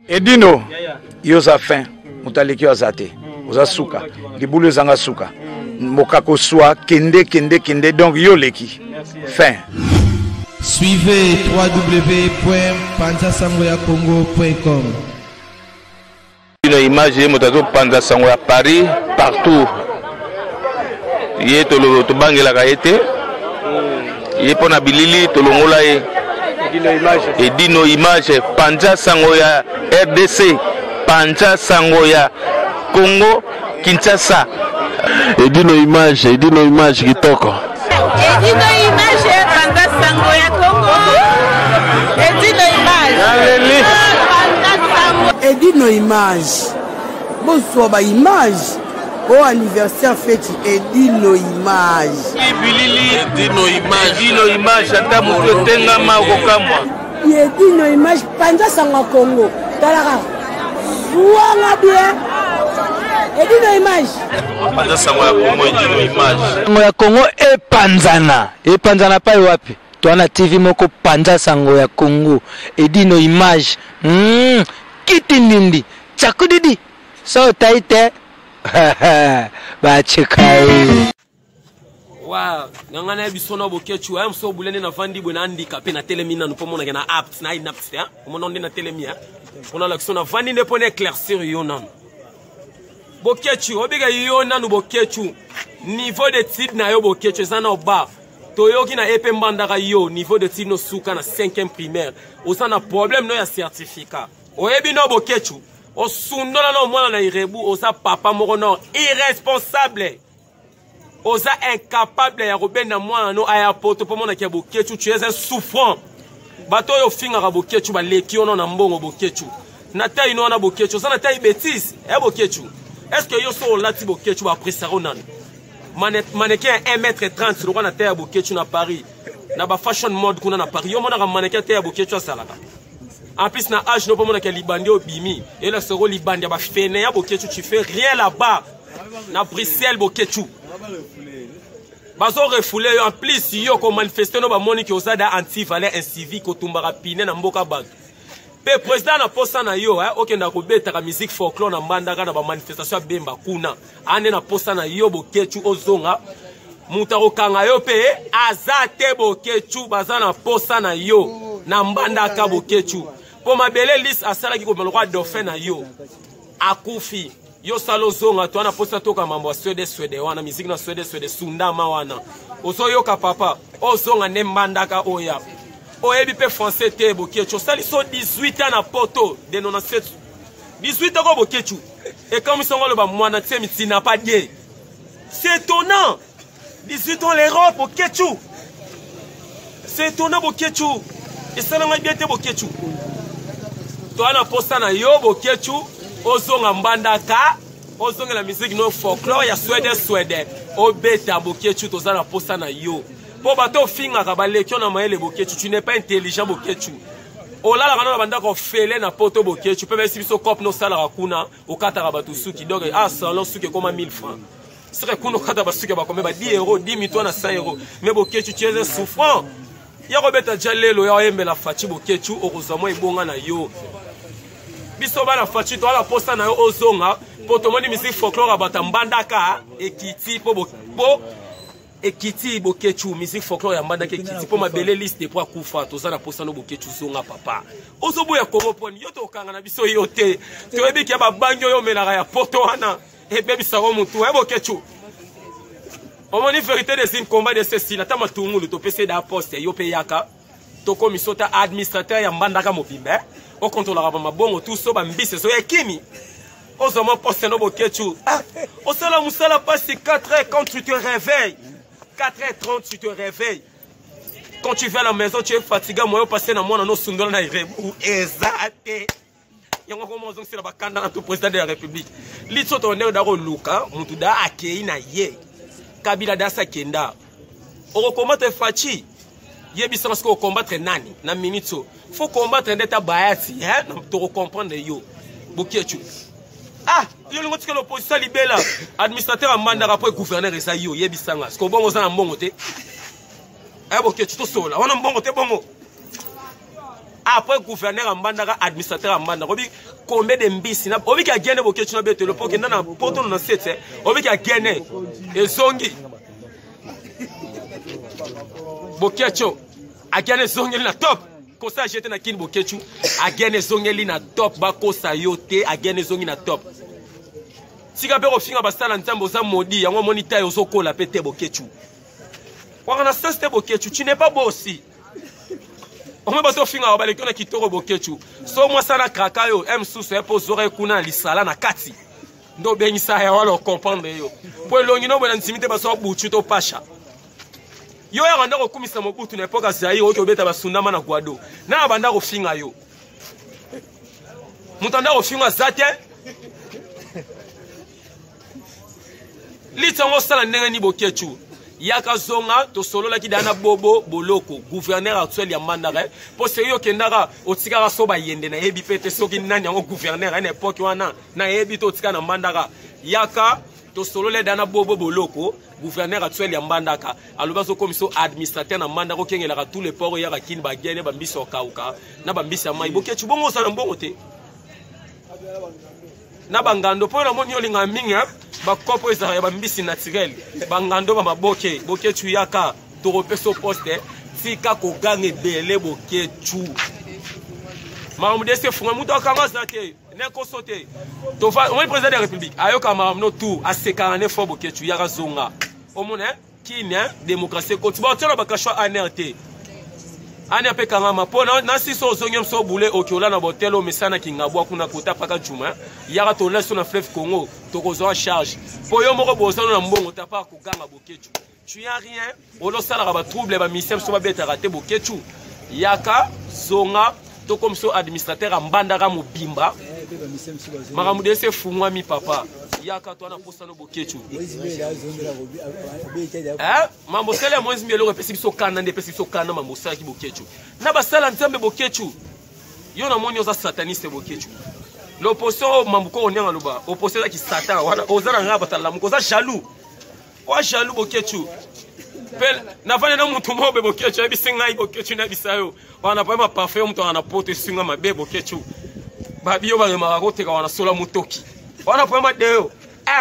Edino, yo oza fin, moto aleki yo aza te, oza suka, libulu ezanga suka, mokako swa, kende kende kende, donc yo oleki, fin. Suivez www.panzasangoyacongo.com. Bino image ye moto azopanza sango ya Paris partout ye tobangelaka ye te ye mpo na bilili tolongola ye edino image panza sango ya rdc panza sango ya congo kinshasa edino image edino image kitoko edino image panza sango ya congo edino image edino image bozwa ba image o anniversaire feti edino image bilili edino image edino image ata moto etengama okokamwa edino image panza sango ya congo talaka zwanga bien edino image panza sango ya congo edino image sango ya congo epanzana epanzana pai wapi toa na tv moko panza sango ya congo edino image mm, kiti ndindi chakudidi so otai te bacheka ye wa na ngai nayebi sono boketshu aya mosu obule nde navandi boye naandika mpe natelemi nanu mpo monake na apt na inapt te omona nde natelemi mpo nalakisa navandi nde mpo na éclaircir yo nanu boketshu obika yo nanu boketshu niveau d'étude na yo boketshu eza na oba toyoki na epe mbandaka yo niveau d'étude no suka na 5e primaire oza na problème no ya certificat oyebi no boketshu osundola no mwana na irebu oza papa moko no irresponsable oza incapable ya kobenda mwana no aya poto mpo monaki ya boketshu tu es un souffrant bato oyo ofingaka boketshu baleki yo no na mbongo boketshu na tai no wana boketshu oza na tai betise ya boketshu est ce que yo so olati boketshu baapresaro nano mannequin ya 1 mètre 30 lokola na tai ya boketshu na paris na ba fashion mode kuna na paris yo omonaka mannequin tai ya boketshu asalaka en plus na age no mpo omonaka libandi obimi elakisaka libandi ya bafene ya boketshu tu fais rien là-bas na bruxelles boketshu bazo refoule yo en plus yo komanifeste no bamoni ke oza da anti valeur incivique otumbaka pine na mboka bato mpe président na posa na yo eh, okenda kobetaka musique folklore na mbandaka na bamanifestation ya bemba kuna ande na posa na yo boketshu ozonga moto akokanga yo mpe aza te boketshu baza na posa na yo na mbandaka boketshu mpo mabele lise asalaki kobima lokola dauphin na yo akufi yo sala ozonga to wana mposa toka mambo ya swede swede wana miziki na swede swede sundama wana ozoyoka papa ozonga nde mbandaka oya oyebi mpe français te boketshu osali so 18 ans na poto de 97 18 ans ko boketshu ekamwisi yango aloba mwana tie mitina pa die c'est étonnant 18 ans l'Europe boketshu c'est étonnant boketshu esala ngai bien te boketshu toa na posa na yo boketshu ozonga mbandaka ozongela miziki no folklore ya swede swede obeta boketshu toza na posa na yo mpo bato ofingaka baleki yo na mayele boketshu tu n'es pas intelligent boketshu olalaka na bandako ofele na poto boketshu mpe bayesi biso cope nosalaka kuna okataka bato suki donc a ah, salon suki ekoma 1000 francs seke kuna okata basuki ya bakome ba 10 euro 10 mitwa na 100 euro mais boketshu tu es un souffrant ya kobeta ja lelo ya oyembela faci boketshu okozwa mwa ebonga na yo biso bana faci toala posa na yo ozonga mpo tomoni musique folklore ya bato ya mbandaka ekiti mpo mpo ekiti boketshu musique folklore ya mbandaka ekiti mpo mabele liste mpo akufa toza na posa no boketshu zonga papa ozoboya kongo poni yo tokanga na biso yo te toyebi ke babangi oyo omelaka ya poto wana ebebisaka motu e boketshu omoni verité des une combat de ceci ata matungulu topesi da poste yo mpe yaka tokomisa ota administrateur ya mbandaka mobimba eh? okontrolaka bamabongo tu so bambisi ezoya ekimi ozwa mwa poste no boketshu ah, osala mosala mpasi 4 heures quand tu te réveilles 4 heures 30 tu te réveilles quand tu vas à la maison tu es fatigué moyen opasse na mwana nosundola na irebu eza te yango akoma ozongisela bakanda na to président de la république liso to ndenge da koluka mutu da akei na ye kabila da sakenda okokombattre faci yebisa nga soki okombattre nani na minute oyo faut combattre nde ta bayati tokocomprendre yo bokiecu ah yo olingo tikela opposition libela administrateur ya mbandaka mpo gouverneur eza yo yebisa nga soki obongo oza na mbongo te eh bokiecu tosola wana mbongo te bongo. Après gouverneur ya Mbandaka, administrateur ya Mbandaka, obi combien de mbisi na obi ki agene Boketshu na betelo po kenda na poto na sete, obi ki agene ezongi. Boketshu agene ezongeli na top. Kosa jete na kin Boketshu, agene ezongeli na top, bakosa yo te, agene ezongi na top. Tika pe kofinga basala Nzambe, oza maudit, yango omoni taille ozokola pe te Boketshu. Waka na sens te Boketshu, tu n'es pas beau aussi. Omwe bato ofingaka baleki na kitoko Boketshu. So mwasi ana kraka yo, M susu ye po zora kuna na lisala na kati. Ndo obengisa ya wala okomprendre yo. Po elongi no boye na ndimi te baso buchu to pasha. Yo ya banda kokumisa Mobutu na epoque ya Zaire, oki obeta basundama na Guado. Na banda kofinga yo. Moto anda kofinga za te. Litsa ngo sala ndenge ni Boketshu. Yaka zonga tosololaki dana Bobo Boloko, gouverneur actuel ya Mbandaka. Po seri okendaka otikaka so bayende na yebi pe te soki nani yango gouverneur na époque wana na yebi to otika na Mbandaka. Yaka tosolole dana Bobo Boloko, gouverneur actuel ya Mbandaka. Aloba so komiso administrateur na Mbandaka okengelaka tous les ports yaka kini bagene ba mbisi okauka na ba mbisi ya mai. Boketshu bongo osala mbongo te. Na bangando po na moni olinga mingi ba kopo ezala ya ba mbisi naturel, bangando ba maboke. Boketshu yaka tokopesa poste, tika koganga ebele Boketshu. Makambo dese funga mutu akanga za te, nekoso te. Tova omoni président de la République ayoka makambo no tout asekaka ne fort Boketshu yaka zonga. Omona kini démocratie ekoti. Ba tiola ba kashwa aner te. Ani ape kangama po na siso ozongi mso bule okiola na botelo mesana kingabwa kuna kota paka juma yaka to leso na fleuve Congo tokozwa en charge po yo moko bozano na mbongo ta pa koganga Boketshu. Tu as rien olo sala ba trouble ba mission so ba beta raté Boketshu yaka zonga to comme so administrateur ambandaka mobimba makambo dese fungwa mi papa yaka to na posa no Boketshu. Mambo sele mwezi mbele epesi biso kana nde epesi biso kana mambo sala ki Boketshu. Na basala Nzambe Boketshu. Yo na moni oza sataniste Boketshu. L'opposition mambo ko onyanga loba, opposition ki satan wana oza na ngaba tala muko oza jaloux. Wa jaloux Boketshu. Pel na vana na mutu mobe Boketshu ebisi ngai Boketshu na bisa yo. Wana pa ma parfait mutu ana pote singa mabe Boketshu. Ba biyo ba mara ko teka wana sola mutoki. Wana pa ma deo.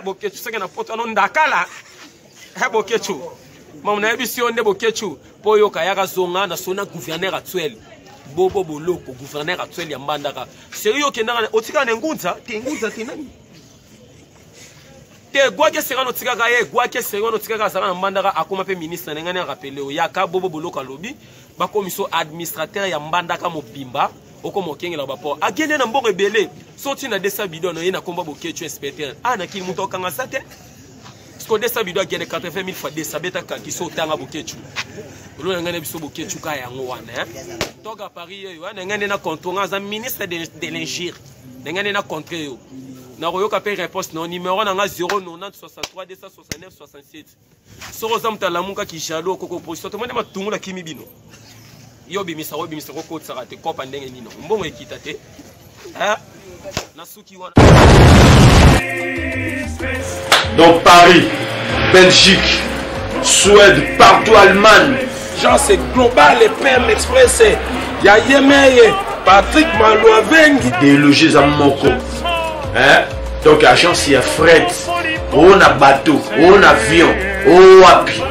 Boketshu seke na pote ano ndakala. Boketshu. Mamu na yebisi yo nde Boketshu po yo kayaka zonga na sona gouverneur actuel. Bobo Boloko gouverneur actuel ya Mbandaka. Seri yo kendaka otika na ngunza, te ngunza te nani? Te gwake sera no tikaka ye, gwake sera no tikaka sera na Mbandaka akoma pe ministre na ngani rappeler yo yaka Bobo Boloko alobi ba komiso administrateur ya Mbandaka mobimba okoma okengela ba port. Agende na mbongo ebele, soti na desa bidon na ye na komba Boketshu inspecteur. Na kini muto okanga sa te. Parce que desa bidon agende 80 000 fois desa beta kaki so tanga Boketshu. Olo ngane biso Boketshu ka yango wana, hein. Toga Paris yo, wana ngane na contre nga za ministre de l'ingir. Ngane na contre yo. Na koyoka pe réponse no numéro na nga 090 63 269 67. Soko za mutalamuka ki jaloux koko position to mone matungula kimi bino. Yo bimisa yo bimisa ko kotsa te kopa ndenge nino. Mbongo ekita te. Hein? Na suki wana. Dans Paris, Belgique, Suède, partout, Allemagne. Jean, c'est global et PM Express. Ya Yemeye, Patrick Malouavengi. Déloger à Moko. Hein? Donc, agence, il y a fret. On a bateau, on a avion, on wapi.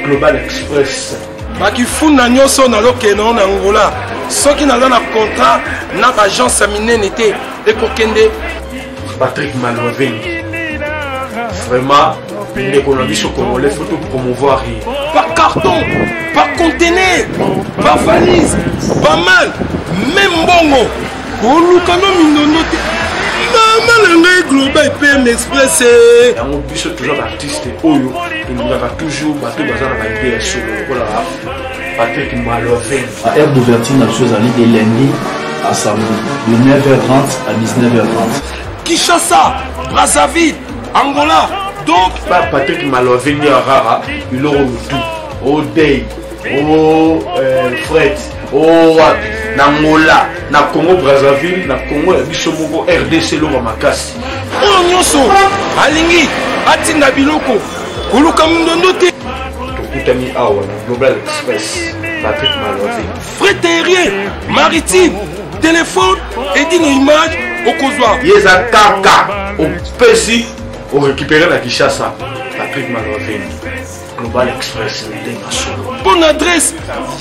Global Express. Bakifunda nyonso na lokeno na Angola. Soki naza na contrat na ba agence ya minene te, ekokende. Patrick Malouavengi. Vraiment, ndeko na biso congolais, faut tout promouvoir. Par carton, par conteneur, par valise, pas mal. Même mbongo. Koluka no mindondo te. Mama na ngai Global PM Express. Yango biso toujours artiste oyo tolingaka toujours bato baza na ba idée ya solo lokola Patrick Malouavengi. La heure d'ouverture na biso ezali de lundi à samedi de neuf heures trente à dix-neuf heures trente. Kinshasa, Brazzaville, Angola. Donc ba Patrick Malouavengi ya rara biloko tout. O day, o fret, o wapi na Angola, na Congo Brazzaville, na Congo ya biso moko RDC loba makasi. Oyo nyonso alingi atinda biloko koluka mindondo te. Tokutani awa na Global Express. Patrick Malwavi. Fret aérien, maritime, téléphone, edino image, okozwa. Ye eza kaka opesi orécupere na Kinshasa. Patrick Malwavi. Global Express ndenge solo. Bonne adresse,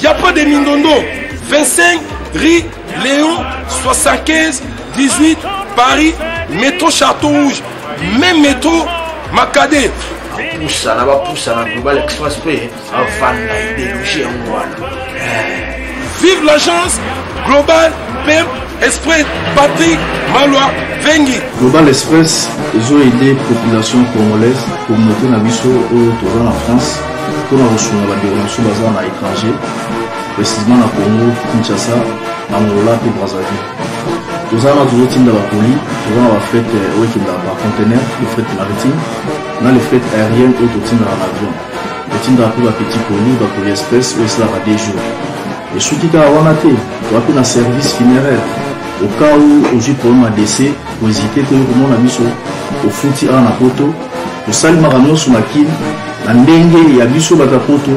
y a pas de Mindondo. 25 rue Léon 75 18 Paris, métro Château Rouge, même métro Makade. Bapusana bapusana Global Express mpe avanda idéologie yango wana. Vive l'agence Global PM Express Patrick Malwa Vengi. Global Express ezoaide population congolaise, communauté na biso oyo toza na France, mpona kosunga bandeko na biso baza na étranger, précisément na Congo Kinshasa, Angola mpe Brazzaville. Toza wana tozotinda bakoli, toza na bafret oyo ekendaka par conteneur, le fret maritime na le fret aérien oyo totindaka na avion. Totindaka mpe bapetit colis, bacolis express oyo esalaka 2 jours. Esuki kaka wana te, toza mpe na service funéraire. Au cas où ozwi problème ya décès, kohésite te, okomona biso, ofuti awa na poto, tosali makambo nyonso na Kine na ndenge ya biso bato ya poto.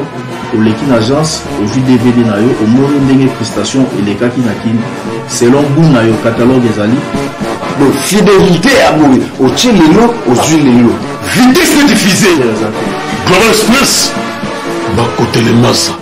Oleki na agence, ozwi DVD na yo, omoni ndenge prestation elekaki na Kine selon goût na yo, catalogue ezali. Donc fidélité ya boye, otie lelo, ozwi lelo, vitesse diffusée. Global Express bakotelemasa.